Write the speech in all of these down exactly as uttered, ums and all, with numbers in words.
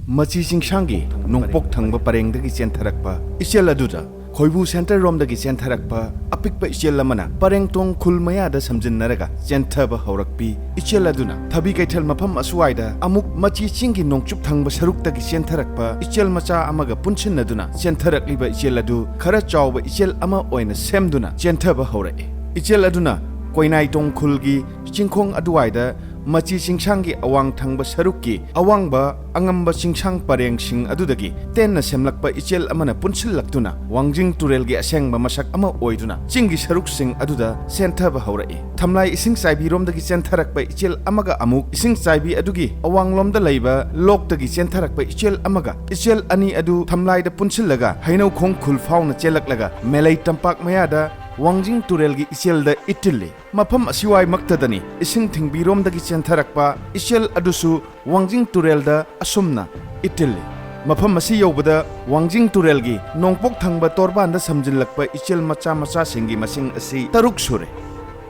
ꯃꯆꯤ ꯆꯤꯡꯁꯥꯡꯒꯤ ꯅꯣꯡꯄꯣꯛ ꯊꯪꯕ ꯄꯔꯦꯡꯗꯒꯤ ꯆꯦꯟꯊꯔꯛꯄ ꯏꯆꯦꯜ ꯑꯗꯨꯗ ꯈꯣꯏꯕꯨ ꯁꯦꯟꯇꯔ ꯔꯣꯝꯗꯒꯤ ꯆꯦꯟꯊꯔꯛꯄ ꯑꯄꯤꯛꯄ ꯏꯆꯦꯜ ꯑꯃꯅ ꯄꯔꯦꯡꯇꯣꯡ ꯈꯨꯜ ꯃꯌꯥꯗ ꯁꯝꯖꯤꯟꯅꯔꯒ ꯆꯦꯟꯊꯕ ꯍꯧꯔꯛꯄꯤ꯫ ꯏꯆꯦꯜ ꯑꯗꯨꯅ ꯊꯕꯤ ꯀꯩꯊꯦꯜ ꯃꯐꯝ ꯑꯁꯨꯋꯥꯏꯗ ꯑꯃꯨꯛ ꯃꯆꯤ ꯆꯤꯡꯒꯤ ꯅꯣꯡꯆꯨꯞ ꯊꯪꯕ ꯁꯔꯨꯛꯇꯒꯤ ꯆꯦꯟꯊꯔꯛꯄ ꯏꯆꯦꯜ ꯃꯆꯥ ꯑꯃꯒ ꯄꯨꯟꯁꯤꯟꯅꯗꯨꯅ ꯆꯦꯟꯊꯔꯛꯂꯤꯕ ꯏꯆꯦꯜ ꯑꯗꯨ ꯈꯔ ꯆꯥꯎꯕ ꯏꯆꯦꯜ ꯑꯃ ꯑꯣꯏꯅ ꯁꯦꯝꯗꯨꯅ ꯆꯦꯟꯊꯕ ꯍꯧꯔꯛꯏ꯫ ꯏꯆꯦꯜ ꯑꯗꯨꯅ ꯀꯣꯏꯅꯥꯏꯇꯣꯡ ꯈꯨꯜꯒꯤ ꯆꯤꯡꯈꯣꯡ ꯑꯗꯨꯋꯥꯏꯗ ꯃꯆꯤ ꯆꯤꯡꯁꯥꯡꯒꯤ ꯑꯋꯥꯡ ꯊꯪꯕ ꯁꯔꯨꯛꯀꯤ ꯑꯋꯥꯡꯕ ꯑꯉꯝꯕ ꯆꯤꯡꯁꯥꯡ ꯄꯔꯦꯡꯁꯤꯡ ꯑꯗꯨꯗꯒꯤ ꯇꯦꯟꯅ ꯁꯦꯝꯂꯛꯄ ꯏꯆꯦꯜ ꯑꯃꯅ ꯄꯨꯟꯁꯤꯜꯂꯛꯇꯨꯅ ꯋꯥꯡꯖꯤꯡ ꯇꯨꯔꯦꯜꯒꯤ ꯑꯁꯦꯡꯕ ꯃꯁꯛ ꯑꯃ ꯑꯣꯏꯗꯨꯅ ꯆꯤꯡꯒꯤ ꯁꯔꯨꯛꯁꯤꯡ ꯑꯗꯨꯗ ꯆꯦꯟꯊꯕ ꯍꯧꯔꯛꯏ꯫ ꯊꯝꯂꯥꯏ ꯏꯁꯤꯡ ꯆꯥꯏꯕꯤꯔꯣꯝꯗꯒꯤ ꯆꯦꯟꯊꯔꯛꯄ ꯏꯆꯦꯜ ꯑꯃꯒ ꯑꯃꯨꯛ ꯏꯁꯤꯡ ꯆꯥꯏꯕꯤ ꯑꯗꯨꯒꯤ ꯑꯋꯥꯡꯂꯣꯝꯗ ꯂꯩꯕ ꯂꯣꯛꯇꯒꯤ ꯆꯦꯟꯊꯔꯛꯄ ꯏꯆꯦꯜ ꯑꯃꯒ, ꯏꯆꯦꯜ ꯑꯅꯤ ꯑꯗꯨ ꯊꯝꯂꯥꯏꯗ ꯄꯨꯟꯁꯤꯜꯂꯒ ꯍꯩꯅꯧꯈꯣꯡ ꯈꯨꯜ ꯐꯥꯎꯅ ꯆꯦꯜꯂꯛꯂꯒ ꯃꯦꯂꯩ ꯇꯝꯄꯥꯛ ꯃꯌꯥꯗ ꯋꯥꯡꯖꯤꯡ ꯇꯨꯔꯦꯜꯒꯤ ꯏꯆꯦꯜꯗ ꯏꯠꯇꯤꯜꯂꯤ꯫ ꯃꯐꯝ ꯑꯁꯤꯋꯥꯏꯃꯛꯇꯗꯅꯤ ꯏꯁꯤꯡ ꯊꯤꯡꯕꯤꯔꯣꯝꯗꯒꯤ ꯆꯦꯟꯊꯔꯛꯄ ꯏꯆꯦꯜ ꯑꯗꯨꯁꯨ ꯋꯥꯡꯖꯤꯡ ꯇꯨꯔꯦꯜꯗ ꯑꯁꯨꯝꯅ ꯏꯇꯤꯜꯂꯤ꯫ ꯃꯐꯝ ꯑꯁꯤ ꯌꯧꯕꯗ ꯋꯥꯡꯖꯤꯡ ꯇꯨꯔꯦꯜꯒꯤ ꯅꯣꯡꯄꯣꯛ ꯊꯪꯕ ꯇꯣꯔꯕꯥꯟꯗ ꯁꯝꯖꯤꯜꯂꯛꯄ ꯏꯆꯦꯜ ꯃꯆꯥ ꯃꯆꯥꯁꯤꯡꯒꯤ ꯃꯁꯤꯡ ꯑꯁꯤ ꯇꯔꯨꯛ ꯁꯨꯔꯦ꯫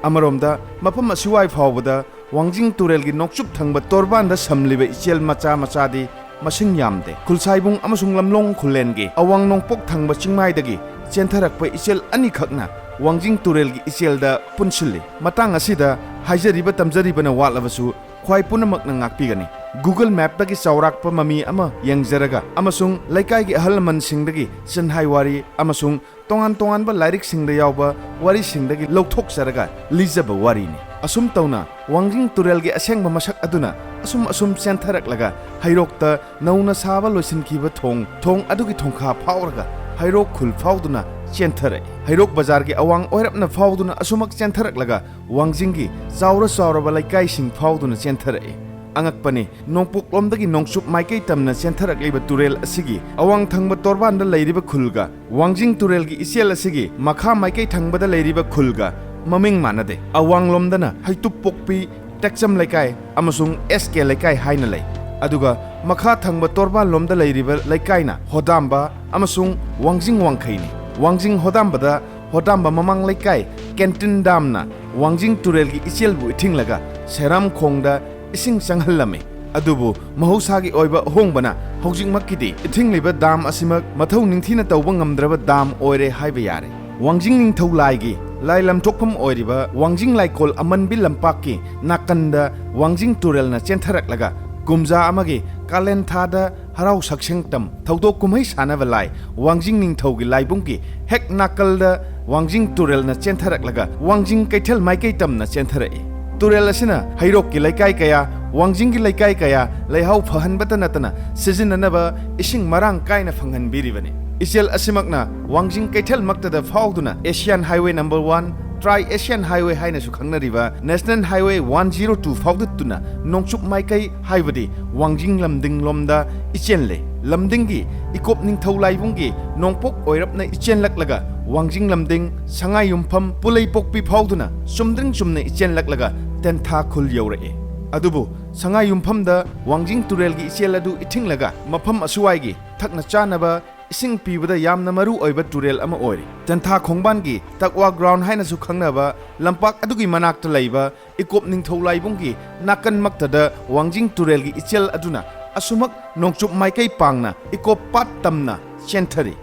ꯑꯃꯔꯣꯝꯗ ꯃꯐꯝ ꯑꯁꯤꯋꯥꯏ ꯐꯥꯎꯕꯗ ꯋꯥꯡꯖꯤꯡ ꯇꯨꯔꯦꯜꯒꯤ ꯅꯣꯡꯆꯨꯞ ꯊꯪꯕ ꯇꯣꯔꯕꯥꯟꯗ ꯁꯝꯂꯤꯕ ꯏꯆꯦꯜ ꯃꯆꯥ ꯃꯆꯥꯗꯤ ꯃꯁꯤꯡ ꯌꯥꯝꯗꯦ꯫ ꯈꯨꯜꯁꯥꯏꯕꯨꯡ ꯑꯃꯁꯨꯡ ꯂꯝꯂꯣꯡ ꯈꯨꯜꯂꯦꯟꯒꯤ ꯑꯋꯥꯡ ꯅꯣꯡꯄꯣꯛ ꯊꯪꯕ ꯆꯤꯡꯃꯥꯏꯗꯒꯤ ꯆꯦꯟꯊꯔꯛꯄ ꯏꯆꯦꯜ ꯑꯅꯤꯈꯛꯅ ꯋꯥꯡꯖꯤꯡ ꯇꯨꯔꯦꯜꯒꯤ ꯏꯆꯦꯜꯗ ꯄꯨꯟꯁꯤꯜꯂꯤ꯫ ꯃꯇꯥꯡ ꯑꯁꯤꯗ ꯍꯥꯏꯖꯔꯤꯕ ꯇꯝꯖꯔꯤꯕꯅ ꯋꯥꯠꯂꯕꯁꯨ ꯈ꯭ꯋꯥꯏ ꯄꯨꯝꯅꯃꯛꯅ ꯉꯥꯛꯄꯤꯒꯅꯤ꯫ Google Mapꯇꯒꯤ ꯆꯥꯎꯔꯥꯛꯄ ꯃꯃꯤ ꯑꯃ ꯌꯦꯡꯖꯔꯒ ꯑꯃꯁꯨꯡ ꯂꯩꯀꯥꯏꯒꯤ ꯑꯍꯜ ꯂꯃꯟꯁꯤꯡꯗꯒꯤ ꯆꯤꯟꯍꯥꯏ ꯋꯥꯔꯤ ꯑꯃꯁꯨꯡ ꯇꯣꯉꯥꯟ ꯇꯣꯉꯥꯟꯕ ꯂꯥꯏꯔꯤꯛꯁꯤꯡꯗ ꯌꯥꯎꯕ ꯋꯥꯔꯤꯁꯤꯡꯗꯒꯤ ꯂꯧꯊꯣꯛꯆꯔꯒ ꯂꯤꯖꯕ ꯋꯥꯔꯤꯅꯤ꯫ ꯑꯁꯨꯝ ꯇꯧꯅ ꯋꯥꯡꯖꯤꯡ ꯇꯨꯔꯦꯜꯒꯤ ꯑꯁꯦꯡꯕ ꯃꯁꯛ ꯑꯗꯨꯅ ꯑꯁꯨꯝ ꯑꯁꯨꯝ ꯆꯦꯟꯊꯔꯛꯂꯒ ꯍꯩꯔꯣꯛꯇ ꯅꯧꯅ ꯁꯥꯕ ꯂꯣꯏꯁꯤꯟꯈꯤꯕ ꯊꯣꯡ, ꯊꯣꯡ ꯑꯗꯨꯒꯤ ꯊꯣꯡꯈꯥ ꯐꯥꯎꯔꯒ ꯍꯩꯔꯣꯛ ꯈꯨꯜ ꯐꯥꯎꯗꯨꯅ ꯆꯦꯟꯊꯔꯛꯏ꯫ ꯍꯩꯔꯣꯛ ꯕꯖꯥꯔꯒꯤ ꯑꯋꯥꯡ ꯑꯣꯏꯔꯞꯅ ꯐꯥꯎꯗꯨꯅ ꯑꯁꯨꯃꯛ ꯆꯦꯟꯊꯔꯛꯂꯒ ꯋꯥꯡꯖꯤꯡꯒꯤ ꯆꯥꯎꯔ ꯆꯥꯎꯔꯕ ꯂꯩꯀꯥꯏꯁꯤꯡ ꯐꯥꯎꯗꯨꯅ ꯆꯦꯟꯊꯔꯛꯏ꯫ ꯑꯉꯛꯄꯅꯤ, ꯅꯣꯡꯄꯣꯛꯂꯣꯝꯗꯒꯤ ꯅꯣꯡꯆꯨꯞ ꯃꯥꯏꯀꯩ ꯇꯝꯅ ꯆꯦꯟꯊꯔꯛꯂꯤꯕ ꯇꯨꯔꯦꯜ ꯑꯁꯤꯒꯤ ꯑꯋꯥꯡ ꯊꯪꯕ ꯇꯣꯔꯕꯥꯟꯗ ꯂꯩꯔꯤꯕ ꯈꯨꯜꯒ ꯋꯥꯡꯖꯤꯡ ꯇꯨꯔꯦꯜꯒꯤ ꯏꯆꯦꯜ ꯑꯁꯤꯒꯤ ꯃꯈꯥ ꯃꯥꯏꯀꯩ ꯊꯪꯕꯗ ꯂꯩꯔꯤꯕ ꯈꯨꯜꯒ ꯃꯃꯤꯡ ꯃꯥꯟꯅꯗꯦ꯫ ꯑꯋꯥꯡꯂꯣꯝꯗꯅ ꯍꯩꯇꯨꯞꯄꯣꯛꯄꯤ, ꯇꯦꯛꯆꯝ ꯂꯩꯀꯥꯏ ꯑꯃꯁꯨꯡ ꯑꯦꯁ ꯀꯦ ꯂꯩꯀꯥꯏ ꯍꯥꯏꯅ ꯂꯩ꯫ ꯑꯗꯨꯒ ꯃꯈꯥ ꯊꯪꯕ ꯇꯣꯔꯕꯥꯟꯂꯣꯝꯗ ꯂꯩꯔꯤꯕ ꯂꯩꯀꯥꯏꯅ ꯍꯣꯗꯥꯝꯕ ꯑꯃꯁꯨꯡ ꯋꯥꯡꯖꯤꯡ ꯋꯥꯡꯈꯩꯅꯤ꯫ ꯋꯥꯡꯖꯤꯡ ꯍꯣꯗꯥꯝꯕꯗ ꯍꯣꯗꯥꯝꯕ ꯃꯃꯥꯡ ꯂꯩꯀꯥꯏ ꯀꯦꯟꯇꯤꯟ ꯗꯥꯝꯅ ꯋꯥꯡꯖꯤꯡ ꯇꯨꯔꯦꯜꯒꯤ ꯏꯆꯦꯜꯕꯨ ꯏꯊꯤꯡꯂꯒ ꯁꯦꯔꯥꯝꯈꯣꯡꯗ ꯏꯁꯤꯡ ꯆꯪꯍꯜꯂꯝꯃꯤ꯫ ꯑꯗꯨꯕꯨ ꯃꯍꯧꯁꯥꯒꯤ ꯑꯣꯏꯕ ꯑꯍꯣꯡꯕꯅ ꯍꯧꯖꯤꯛꯃꯛꯀꯤꯗꯤ ꯏꯊꯤꯡꯂꯤꯕ ꯗꯥꯝ ꯑꯁꯤꯃꯛ ꯃꯊꯧ ꯅꯤꯡꯊꯤꯅ ꯇꯧꯕ ꯉꯝꯗ꯭ꯔꯕ ꯗꯥꯝ ꯑꯣꯏꯔꯦ ꯍꯥꯏꯕ ꯌꯥꯔꯦ꯫ ꯋꯥꯡꯖꯤꯡ ꯅꯤꯡꯊꯧ ꯂꯥꯏꯒꯤ ꯂꯥꯏ ꯂꯝꯊꯣꯛꯐꯝ ꯑꯣꯏꯔꯤꯕ ꯋꯥꯡꯖꯤꯡ ꯂꯥꯏꯀꯣꯜ ꯑꯃꯟꯕꯤ ꯂꯝꯄꯥꯛꯀꯤ ꯅꯥꯀꯟꯗ ꯋꯥꯡꯖꯤꯡ ꯇꯨꯔꯦꯜꯅ ꯆꯦꯟꯊꯔꯛꯂꯒ ꯀꯨꯝꯖꯥ ꯑꯃꯒꯤ ꯀꯥꯂꯦꯟ ꯊꯥꯗ ꯍꯔꯥꯎ ꯁꯛꯁꯦꯡ ꯇꯝ ꯊꯧꯗꯣꯛ ꯀꯨꯝꯍꯩ ꯁꯥꯟꯅꯕ ꯂꯥꯏ ꯋꯥꯡꯖꯤꯡ ꯅꯤꯡꯊꯧꯒꯤ ꯂꯥꯏꯕꯨꯡꯒꯤ ꯍꯦꯛ ꯅꯥꯀꯜꯗ ꯋꯥꯡꯖꯤꯡ ꯇꯨꯔꯦꯜꯅ ꯆꯦꯟꯊꯔꯛꯂꯒ ꯋꯥꯡꯖꯤꯡ ꯀꯩꯊꯦꯜ ꯃꯥꯏꯀꯩ ꯇꯝꯅ ꯆꯦꯟꯊꯔꯛꯏ꯫ ꯇꯨꯔꯦꯜ ꯑꯁꯤꯅ ꯍꯩꯔꯣꯛꯀꯤ ꯂꯩꯀꯥꯏ ꯀꯌꯥ, ꯋꯥꯡꯖꯤꯡꯒꯤ ꯂꯩꯀꯥꯏ ꯀꯌꯥ ꯂꯩꯍꯥꯎ ꯐꯍꯟꯕꯇ ꯅꯠꯇꯅ ꯁꯤꯖꯤꯟꯅꯅꯕ ꯏꯁꯤꯡ ꯃꯔꯥꯡ ꯀꯥꯏꯅ ꯐꯪꯍꯟꯕꯤꯔꯤꯕꯅꯤ꯫ ꯏꯆꯦꯜ ꯑꯁꯤꯃꯛꯅ ꯋꯥꯡꯖꯤꯡ ꯀꯩꯊꯦꯜꯃꯛꯇꯗ ꯐꯥꯎꯗꯨꯅ Asian Highway number one, Tri Asian Highway ꯍꯥꯏꯅꯁꯨ ꯈꯪꯅꯔꯤꯕ National Highway one zero two ꯐꯥꯎꯗꯠꯇꯨꯅ ꯅꯣꯡꯆꯨꯞ ꯃꯥꯏꯀꯩ ꯍꯥꯏꯕꯗꯤ ꯋꯥꯡꯖꯤꯡ ꯂꯝꯗꯤꯡ ꯂꯣꯝꯗ ꯏꯆꯦꯜꯂꯦ꯫ ꯂꯝꯗꯤꯡꯒꯤ ꯏꯀꯣꯞ ꯅꯤꯡꯊꯧ ꯂꯥꯏꯕꯨꯡꯒꯤ ꯅꯣꯡꯄꯣꯛ ꯑꯣꯏꯔꯞꯅ ꯏꯆꯦꯜꯂꯛꯂꯒ ꯋꯥꯡꯖꯤꯡ ꯂꯝꯗꯤꯡ, ꯁꯉꯥꯏꯌꯨꯝꯐꯝ, ꯄꯨꯂꯩꯄꯣꯛꯄꯤ ꯐꯥꯎꯗꯨꯅ ꯆꯨꯝꯗ꯭ꯔꯤꯡ ꯆꯨꯝꯅ ꯏꯆꯦꯜꯂꯛꯂꯒ ꯇꯦꯟꯊꯥ ꯈꯨꯜ ꯌꯧꯔꯛꯏ꯫ ꯑꯗꯨꯕꯨ ꯁꯉꯥꯏꯌꯨꯝꯐꯝꯗ ꯋꯥꯡꯖꯤꯡ ꯇꯨꯔꯦꯜꯒꯤ ꯏꯆꯦꯜ ꯑꯗꯨ ꯏꯊꯤꯡꯂꯒ ꯃꯐꯝ ꯑꯁꯨꯋꯥꯏꯒꯤ ꯊꯛꯅ ꯆꯥꯅꯕ ꯏꯁꯤꯡ ꯄꯤꯕꯗ ꯌꯥꯝꯅ ꯃꯔꯨ ꯑꯣꯏꯕ ꯇꯨꯔꯦꯜ ꯑꯃ ꯑꯣꯏꯔꯤ꯫ ꯇꯦꯟꯊꯥ ꯈꯣꯡꯕꯥꯟꯒꯤ ꯇꯛꯋꯥ ground ꯍꯥꯏꯅꯁꯨ ꯈꯪꯅꯕ ꯂꯝꯄꯥꯛ ꯑꯗꯨꯒꯤ ꯃꯅꯥꯛꯇ ꯂꯩꯕ ꯏꯀꯣꯞ ꯅꯤꯡꯊꯧ ꯂꯥꯏꯕꯨꯡꯒꯤ ꯅꯥꯀꯟꯃꯛꯇꯗ ꯋꯥꯡꯖꯤꯡ ꯇꯨꯔꯦꯜꯒꯤ ꯏꯆꯦꯜ ꯑꯗꯨꯅ ꯑꯁꯨꯃꯛ ꯅꯣꯡꯆꯨꯞ ꯃꯥꯏꯀꯩ ꯄꯥꯡꯅ ꯏꯀꯣꯞ ꯄꯥꯠ ꯇꯝꯅ ꯆꯦꯟꯊꯔꯤ꯫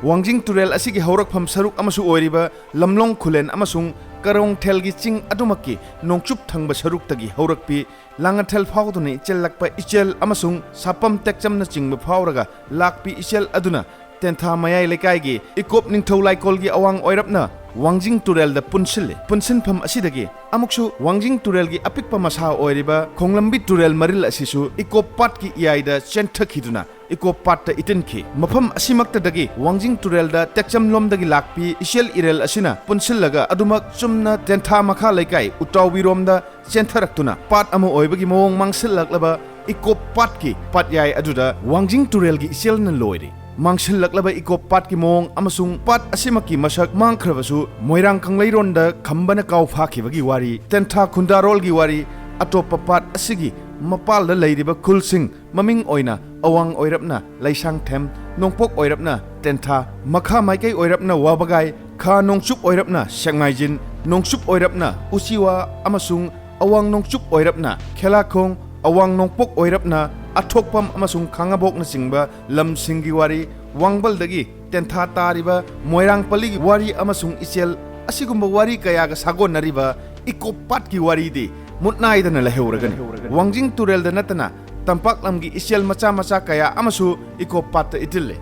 ꯋꯥꯡꯖꯤꯡ ꯇꯨꯔꯦꯜ ꯑꯁꯤꯒꯤ ꯍꯧꯔꯛꯐꯝ ꯁꯔꯨꯛ ꯑꯃꯁꯨ ꯑꯣꯏꯔꯤꯕ ꯂꯝꯂꯣꯡ ꯈꯨꯂꯦꯟ ꯑꯃꯁꯨꯡ ꯀꯔꯣꯡꯊꯦꯜꯒꯤ ꯆꯤꯡ ꯑꯗꯨꯃꯛꯀꯤ ꯅꯣꯡꯆꯨꯞ ꯊꯪꯕ ꯁꯔꯨꯛꯇꯒꯤ ꯍꯧꯔꯛꯄꯤ ꯂꯥꯡꯉꯊꯦꯜ ꯐꯥꯎꯗꯨꯅ ꯏꯆꯦꯜꯂꯛꯄ ꯏꯆꯦꯜ ꯑꯃꯁꯨꯡ ꯁꯥꯄꯝ ꯇꯦꯛꯆꯝꯅꯆꯤꯡꯕ ꯐꯥꯎꯔꯒ ꯂꯥꯛꯄꯤ ꯏꯆꯦꯜ ꯑꯗꯨꯅ ꯇꯦꯟꯊꯥ ꯃꯌꯥꯏ ꯂꯩꯀꯥꯏꯒꯤ ꯏꯀꯣꯞ ꯅꯤꯡꯊꯧ ꯂꯥꯏꯀꯣꯜꯒꯤ ꯑꯋꯥꯡ ꯑꯣꯏꯔꯞꯅ ꯋꯥꯡꯖꯤꯡ ꯇꯨꯔꯦꯜꯗ ꯄꯨꯟꯁꯤꯜꯂꯤ꯫ ꯄꯨꯟꯁꯤꯟꯐꯝ ꯑꯁꯤꯗꯒꯤ ꯑꯃꯨꯛꯁꯨ ꯋꯥꯡꯖꯤꯡ ꯇꯨꯔꯦꯜꯒꯤ ꯑꯄꯤꯛꯄ ꯃꯁꯥ ꯑꯣꯏꯔꯤꯕ ꯈꯣꯡꯂꯝꯕꯤ ꯇꯨꯔꯦꯜ ꯃꯔꯤꯜ ꯑꯁꯤꯁꯨ ꯏꯀꯣꯞ ꯄꯥꯠꯀꯤ ꯏꯌꯥꯏꯗ ꯆꯦꯟꯊꯈꯤꯗꯨꯅ ꯏꯀꯣꯞ ꯄꯥꯠꯇ ꯏꯇꯤꯟꯈꯤ꯫ ꯃꯐꯝ ꯑꯁꯤꯃꯛꯇꯗꯒꯤ ꯋꯥꯡꯖꯤꯡ ꯇꯨꯔꯦꯜꯗ ꯇꯦꯛꯆꯝꯂꯣꯝꯗꯒꯤ ꯂꯥꯛꯄꯤ ꯏꯆꯦꯜ ꯏꯔꯦꯜ ꯑꯁꯤꯅ ꯄꯨꯟꯁꯤꯜꯂꯒ ꯑꯗꯨꯃꯛ ꯆꯨꯝꯅ ꯇꯦꯟꯊꯥ ꯃꯈꯥ ꯂꯩꯀꯥꯏ ꯎꯇꯥꯎꯕꯤꯔꯣꯝꯗ ꯆꯦꯟꯊꯔꯛꯇꯨꯅ ꯄꯥꯠ ꯑꯃ ꯑꯣꯏꯕꯒꯤ ꯃꯑꯣꯡ ꯃꯥꯡꯁꯤꯜꯂꯛꯂꯕ ꯏꯀꯣꯞ ꯄꯥꯠꯀꯤ ꯄꯥꯠꯌꯥꯏ ꯑꯗꯨꯗ ꯋꯥꯡꯖꯤꯡ ꯇꯨꯔꯦꯜꯒꯤ ꯏꯆꯦꯜꯅ ꯂꯣꯏꯔꯤ꯫ ꯃꯥꯡꯁꯤꯜꯂꯛꯂꯕ ꯏꯀꯣꯞ ꯄꯥꯠꯀꯤ ꯃꯑꯣꯡ ꯑꯃꯁꯨꯡ ꯄꯥꯠ ꯑꯁꯤꯃꯛꯀꯤ ꯃꯁꯛ ꯃꯥꯡꯈ꯭ꯔꯕꯁꯨ ꯃꯣꯏꯔꯥꯡ ꯀꯪꯂꯩꯔꯣꯟꯗ ꯈꯝꯕꯅ ꯀꯥꯎ ꯐꯥꯈꯤꯕꯒꯤ ꯋꯥꯔꯤ, ꯇꯦꯟꯊꯥ ꯈꯨꯟꯗꯥꯔꯣꯜꯒꯤ ꯋꯥꯔꯤ, ꯑꯇꯣꯞꯄ ꯄꯥꯠ ꯑꯁꯤꯒꯤ ꯃꯄꯥꯜꯗ ꯂꯩꯔꯤꯕ ꯈꯨꯜꯁꯤꯡ ꯃꯃꯤꯡ ꯑꯣꯏꯅ ꯑꯋꯥꯡ ꯑꯣꯏꯔꯞꯅ ꯂꯩꯁꯥꯡꯊꯦꯝ, ꯅꯣꯡꯄꯣꯛ ꯑꯣꯏꯔꯞꯅ ꯇꯦꯟꯊꯥ, ꯃꯈꯥ ꯃꯥꯏꯀꯩ ꯑꯣꯏꯔꯞꯅ ꯋꯥꯕꯒꯥꯏ, ꯈꯥ ꯅꯣꯡꯆꯨꯞ ꯑꯣꯏꯔꯞꯅ ꯁꯦꯛꯃꯥꯏꯖꯤꯟ, ꯅꯣꯡꯆꯨꯞ ꯑꯣꯏꯔꯞꯅ ꯎꯆꯤꯋꯥ ꯑꯃꯁꯨꯡ ꯑꯋꯥꯡ ꯅꯣꯡꯆꯨꯞ ꯑꯣꯏꯔꯞꯅ ꯈꯦꯂꯥꯈꯣꯡ, ꯑꯋꯥꯡ ꯅꯣꯡꯄꯣꯛ ꯑꯣꯏꯔꯞꯅ ꯑꯊꯣꯛꯄꯝ ꯑꯃꯁꯨꯡ ꯈꯥꯉꯕꯣꯛꯅꯆꯤꯡꯕ ꯂꯝꯁꯤꯡꯒꯤ ꯋꯥꯔꯤ, ꯋꯥꯡꯕꯜꯗꯒꯤ ꯇꯦꯟꯊꯥ ꯇꯥꯔꯤꯕ ꯃꯣꯏꯔꯥꯡ ꯄꯜꯂꯤꯒꯤ ꯋꯥꯔꯤ ꯑꯃꯁꯨꯡ ꯏꯆꯦꯜ, ꯑꯁꯤꯒꯨꯝꯕ ꯋꯥꯔꯤ ꯀꯌꯥꯒ ꯁꯥꯒꯣꯟꯅꯔꯤꯕ ꯏꯀꯣꯞ ꯄꯥꯠꯀꯤ ꯋꯥꯔꯤꯗꯤ ꯃꯨꯠ ꯅꯥꯏꯗꯅ ꯂꯩꯍꯧꯔꯒꯅꯤ꯫ ꯋꯥꯡꯖꯤꯡ ꯇꯨꯔꯦꯜꯗ ꯅꯠꯇꯅ ꯇꯝꯄꯥꯛ ꯂꯝꯒꯤ ꯏꯆꯦꯜ ꯃꯆꯥ ꯃꯆꯥ ꯀꯌꯥ ꯑꯃꯁꯨ ꯏꯀꯣꯞ ꯄꯥꯠꯇ ꯏꯇꯤꯜꯂꯤ꯫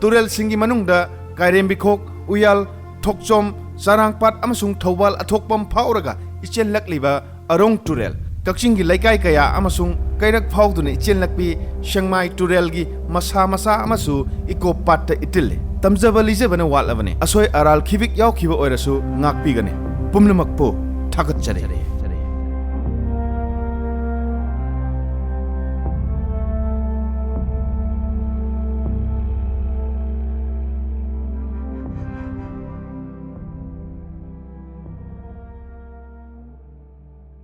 ꯇꯨꯔꯦꯜꯁꯤꯡꯒꯤ ꯃꯅꯨꯡꯗ ꯀꯥꯏꯔꯦꯝꯕꯤꯈꯣꯛ, ꯎꯌꯥꯜ, ꯊꯣꯛꯆꯣꯝ, ꯆꯔꯥꯡꯄꯥꯠ ꯑꯃꯁꯨꯡ ꯊꯧꯕꯥꯜ ꯑꯊꯣꯛꯄꯝ ꯐꯥꯎꯔꯒ ꯏꯆꯦꯜꯂꯛꯂꯤꯕ ꯑꯔꯣꯡ ꯇꯨꯔꯦꯜ, ꯀꯛꯆꯤꯡꯒꯤ ꯂꯩꯀꯥꯏ ꯀꯌꯥ ꯑꯃꯁꯨꯡ ꯀꯩꯔꯛ ꯐꯥꯎꯗꯨꯅ ꯏꯆꯦꯜꯂꯛꯄꯤ ꯁꯦꯡꯃꯥꯏ ꯇꯨꯔꯦꯜꯒꯤ ꯃꯁꯥ ꯃꯁꯥ ꯑꯃꯁꯨ ꯏꯀꯣꯞ ꯄꯥꯠꯇ ꯏꯇꯤꯜꯂꯤ꯫ ꯇꯝꯖꯕ ꯂꯤꯖꯕꯅ ꯋꯥꯠꯂꯕꯅꯤ꯫ ꯑꯁꯣꯏ ꯑꯔꯥꯜ ꯈꯤꯕꯤꯛ ꯌꯥꯎꯈꯤꯕ ꯑꯣꯏꯔꯁꯨ ꯉꯥꯛꯄꯤꯒꯅꯤ꯫ ꯄꯨꯝꯅꯃꯛꯄꯨ ꯊꯥꯒꯠꯆꯔꯤ꯫